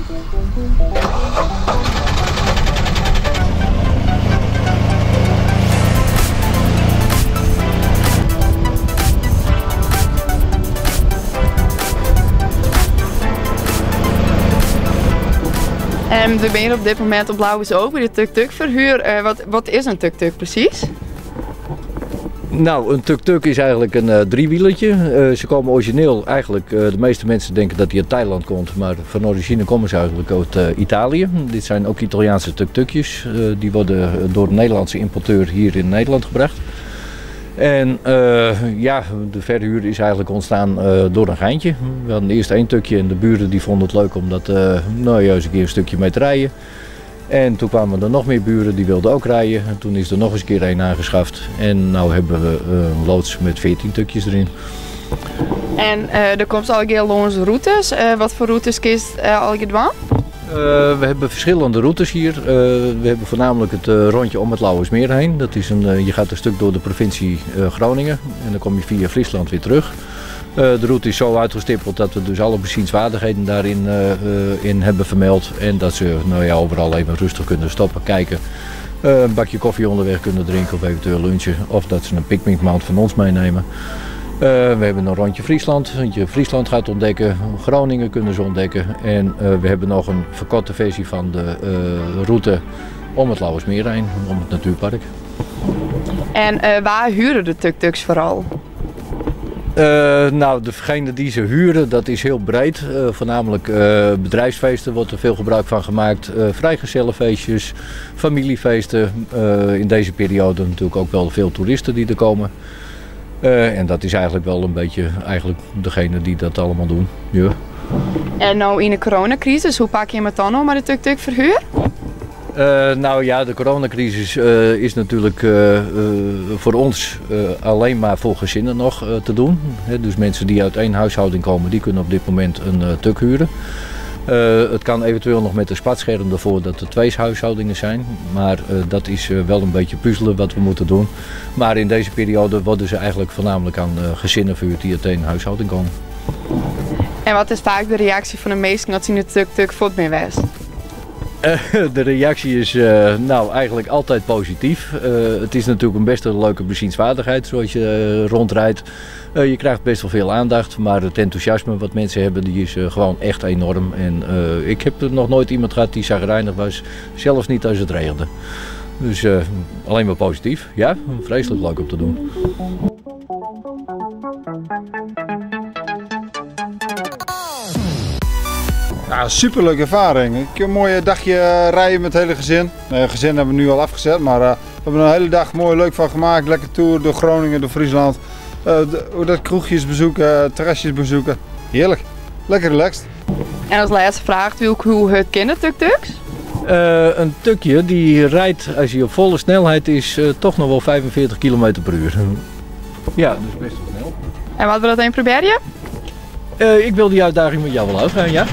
En we binne op dit momint op Lauwersoog by de tuk-tuk ferhuur. Eh, wat, wat is in tuk-tuk presys? Nou, een tuk-tuk is eigenlijk een uh, driewielertje. Uh, ze komen origineel eigenlijk, uh, de meeste mensen denken dat die uit Thailand komt, maar van origine komen ze eigenlijk uit Italië. Dit zijn ook Italiaanse tuk-tukjes. Die worden door een Nederlandse importeur hier in Nederland gebracht. En ja, de verhuur is eigenlijk ontstaan door een geintje. We hadden eerst één tukje en de buren die vonden het leuk om dat nou ja, eens een keer een stukje mee te rijden. En toen kwamen er nog meer buren die wilden ook rijden. En toen is er nog eens een keer één aangeschaft. En nu hebben we een loods met 14 tukjes erin. En uh, er komt al langs routes. Wat voor routes kiest al gedaan? We hebben verschillende routes hier. We hebben voornamelijk het rondje om het Lauwersmeer heen. Dat is een, je gaat een stuk door de provincie Groningen en dan kom je via Friesland weer terug. De route is zo uitgestippeld dat we dus alle bezienswaardigheden daarin in hebben vermeld. En dat ze nou ja, overal even rustig kunnen stoppen, kijken. Een bakje koffie onderweg kunnen drinken of eventueel lunchen. Of dat ze een picknickmand van ons meenemen. We hebben een rondje Friesland, rondje Friesland gaat ontdekken. Groningen kunnen ze ontdekken. En we hebben nog een verkorte versie van de route om het Lauwersmeer heen, om het natuurpark. En waar huren de tuk-tuks vooral? Nou, degene die ze huren, dat is heel breed. Voornamelijk bedrijfsfeesten wordt er veel gebruik van gemaakt. Vrijgezellenfeestjes, familiefeesten. In deze periode natuurlijk ook wel veel toeristen die er komen. En dat is eigenlijk wel een beetje eigenlijk degene die dat allemaal doen. Ja. En nou in de coronacrisis, hoe pak je het dan om met de tuk-tuk verhuur? Nou ja, de coronacrisis is natuurlijk voor ons alleen maar voor gezinnen nog te doen. He, dus mensen die uit één huishouding komen, die kunnen op dit moment een tuk huren. Het kan eventueel nog met een spatscherm ervoor dat er twee huishoudingen zijn. Maar dat is wel een beetje puzzelen wat we moeten doen. Maar in deze periode worden ze eigenlijk voornamelijk aan gezinnen verhuurd die uit één huishouding komen. En wat is vaak de reactie van de meesten dat ze in de tuk-tuk voort meer west? De reactie is nou eigenlijk altijd positief. Het is natuurlijk een best een leuke bezienswaardigheid zoals je rondrijdt. Je krijgt best wel veel aandacht, maar het enthousiasme wat mensen hebben die is gewoon echt enorm. En ik heb er nog nooit iemand gehad die chagrijnig was, zelfs niet als het regende. Dus alleen maar positief. Ja, vreselijk leuk om te doen. Ja, superleuke ervaring. Ik heb een mooie dagje rijden met het hele gezin. Nou, het gezin hebben we nu al afgezet, maar we hebben een hele dag mooi leuk van gemaakt. Lekker tour door Groningen, door Friesland. Dat kroegjes bezoeken, terrasjes bezoeken. Heerlijk. Lekker relaxed. En als laatste vraag wil ik hoe het kennen tuk-tuks? Een tukje die rijdt als hij op volle snelheid is toch nog wel 45 km per uur. Ja, dus best wel snel. En wat wil dat een proberen? Ik wil die uitdaging met jou wel uitgaan, ja.